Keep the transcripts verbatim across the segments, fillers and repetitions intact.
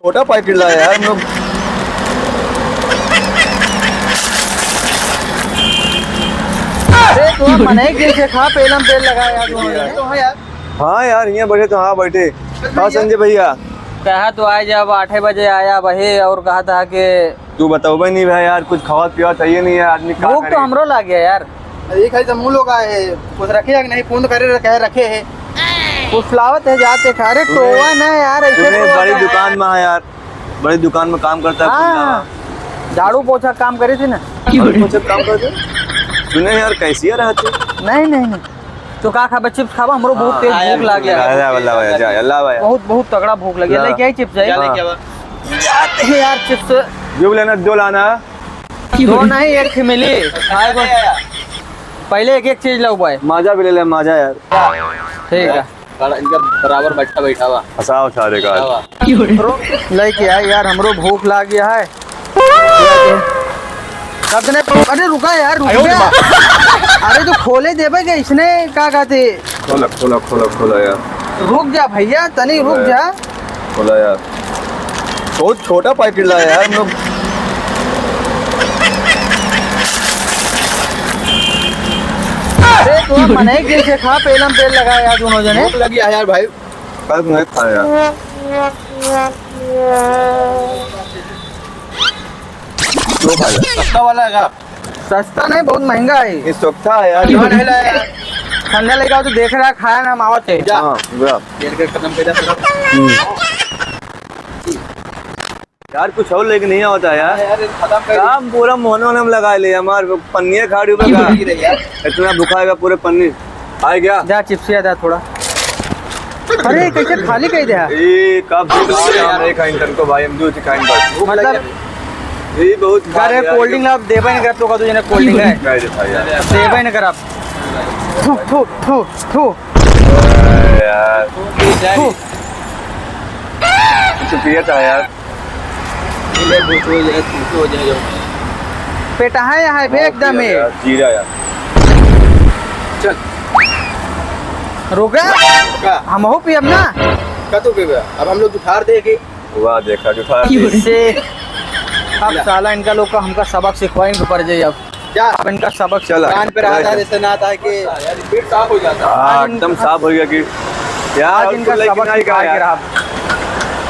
छोटा पैकेट लाया यार हम लोग। अरे, तू मनई के जैसे खा, पेलम पेल लगा यार, दोनों जने। तो हाँ यार। हाँ यार, हियाँ बैठे तो हाँ बैठे। हाँ संजय भैया। कहा तो आए जब आठे बजे आया वही, और कहा था कि तू बतौबे नहीं भाई यार, कुछ खावा पीवा चाहिए नहीं है आदमी, का भूख तो करे? हमरो लाग गया यार। अरे, खाली तो मुँह लोग आए हैं, कुछ रखे हैं कि नहीं, फोन करे रखे, रखे हैं। कुछ लावत है जाते खा। अरे, तूने, टोवा ना यार, ऐसे तूने टोवा बड़ी का है? दुकान में है यार, बड़ी दुकान में काम करता है, हाँ, खुद ना। झाड़ू पोछा काम करे थे ना। झाड़ू पोछा काम करते? सुने यार, कैसिया रहते? नहीं, नहीं, नहीं। तो का खाबे? चिप्स खाबा? हमरो बहुत हाँ, तेज हाँ, भूख यार, लाग गया। ला, ला, ला, जा, ला, ला, जा, ला, ला, जा। बहुत, बहुत तगड़ा भूख लग गया। ला। लेके आई चिप्स, जाए? क्या हाँ। लेके आवा? जाते हैं यार चिप्स। जो लेना, दो लाना। दो नहीं, एक ही मिली। खाए को। पहले एक एक चीज लाओ भाई। माजा भी ले ले, माजा यार। ठीक है। बड़ा इनका बराबर बच्चा बैठा हुआ। फंसाओ सारे का। क्या हुआ? लेके आई यार, हमरो भूख लाग गया है। कब ने, अरे रुका यार, रुक आयो जा। रे माँ। अरे तो खोले देबे के इसने का कहते? खोला, खोला, खोला, खोला यार। रुक जा भैया, तनी रुक अरे। जा। खोला यार। बहुत छोटा पैकेट लाया यार हम लोग। अरे, तो मनई के जैसे खा, पेलम पेल लगा यार दोनों जने। भूख लगी है यार भाई। कल नहीं खाया यार। लो भाई। सस्ता वाला है क्या? सस्ता नहीं, बहुत महंगा है। ये सस्ता है यार। ठंडा लेके आओ तो देख रहा, खाया ना, हम आवत है। जा। हाँ, जा। तेल के खत्म कर दे, खत्म। हम्म। यार, कुछ और लेके नहीं आवत है यार। हाँ यार, ये खत्म कर दे। काम पूरा मोहन वोहन में लगा ले, हमार पन्निया खाड़ी पे का। नहीं रही यार। इतना भुखाएगा पूरे पन्नी। आए क्या? जा, चिप्सिया जा थोड़ा। अरे, कैसे खाली कह दे? ए, कब से यार। नहीं खाइन तनको भाई, हम दूध खाइन बस। मतलब, ये बहुत खा अरे, यार, कोल्ड ड्रिंक ला, देबे नहीं करब, तो का तुझे कोल्ड ड्रिंक है? नहीं देता यार। देबे नहीं करब। थू, थू, थू, थू। अरे यार। थू। कुछ पिए था यार। ये ले, भूख हो जाए, भूख हो जाए, जाओ। पेटा है यहाँ पे हाँ, एकदम पिया ही। यार, जीरा यार। चल। रुका। का? हमहू पियब ना। का तू पीबे? अब हम लोग उधार दे के। वाह, देखा, उधार दे। से अब ला। साला इनका लोग का हमका सबक सिखवाई के पड़ जाई अब। क्या? अब इनका सबक चला। कान पे रहा था, चला। जैसे ना था कि पेट साफ हो जाता। हाँ, आज एकदम इनका साफ हो गया कि यार, आज और इनका कुल लेके सबक नहीं सिखा गया के यार। रहा।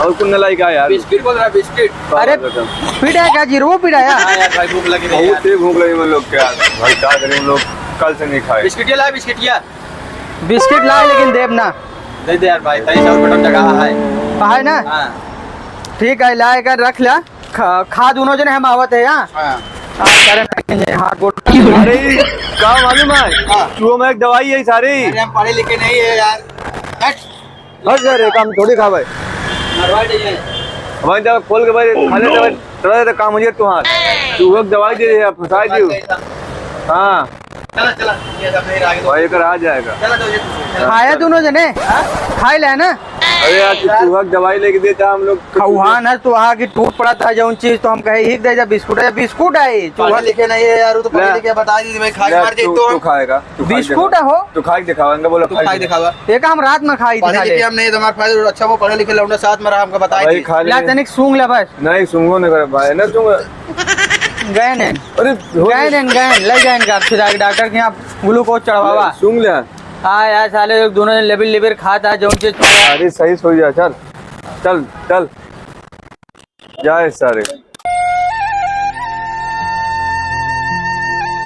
और कुल नहीं लाई का यार? बिस्किट बोल रहा है, बिस्किट। अरे, बाबा कसम। पीड़ा है क्या जी? रो पीड़ा है? हाँ यार, भाई, भूख लगी रही बहुत यार। तेज भूख लगी हम लोग के यार। भाई, क्या करें, हम लोग कल से नहीं खाए। बिस्किटिया ला, बिस्किटिया। बिस्किट ला, लेकिन देब ना। दे दे यार भाई, तई सब बटन जगह है। है ना? हाँ। ठीक है, ला, एक रख ला। खा, खा दोनों जने, हम आवत है यहाँ। हाँ। हाँ, करे ना, हाथ गोड़। अरे, का मालूम है? हाँ। तू हमें एक दवाई है सारी। अरे, हम पढ़े लिखे नहीं है यार। हट। हट जा रे, काम थोड़ी खा भाई। मरवा दे ये। भाई, जब खोल के भाई, खा ले तो भाई, थोड़ा सा काम हो जाए तुम्हारा। तू वक्त दवाई दे दे, फंसा दियो। हाँ। चला, चला, ये सब नहीं रहा, आगे भाई, एक आ जाएगा। चला, चला, चला। खाया दोनों जने? हाँ? खाई ले ना? अरे यार, तू चूहा की दवाई लेके देता हम लोग। खौहान है चूहा की टूट पड़ा था जौन चीज, तो हम कहे, "एक दे जा बिस्कुट है, बिस्कुट है, चूहा।" पढ़े लिखे नहीं है यार, वो तो पढ़े ले। लिखे बता दी, मैं खा के ले, मार दे तू, तो तू हम। खाएगा, तू खा के दिखावा। बिस्कुट है हो? तू खा के दिखावा, इनका बोलो, तू खा के दिखावा। एक हम रात में खाई पढ़े दिखा ले। लिखे हम नहीं, तो हमारे पास अच्छा वो पढ़े लिखे लौंडा साथ में रहा, हमको बताई भाई, थी। खा ले। ला तनिक सूंघ ले बस। नहीं, सूंघो नहीं करे भाई, ना सूंघो। गए ने। अरे, हो गए ने, गए ने, ले जाए इनका, फिर आके डॉक्टर के यहाँ ग्लूकोज चढ़वावा। सूंघ ले। हाँ यार, साले लोग दोनों जने लेबिर लेबिर खाता है, जौन चीज। अरे सही सो जा, चल, चल, चल, जाए सारे।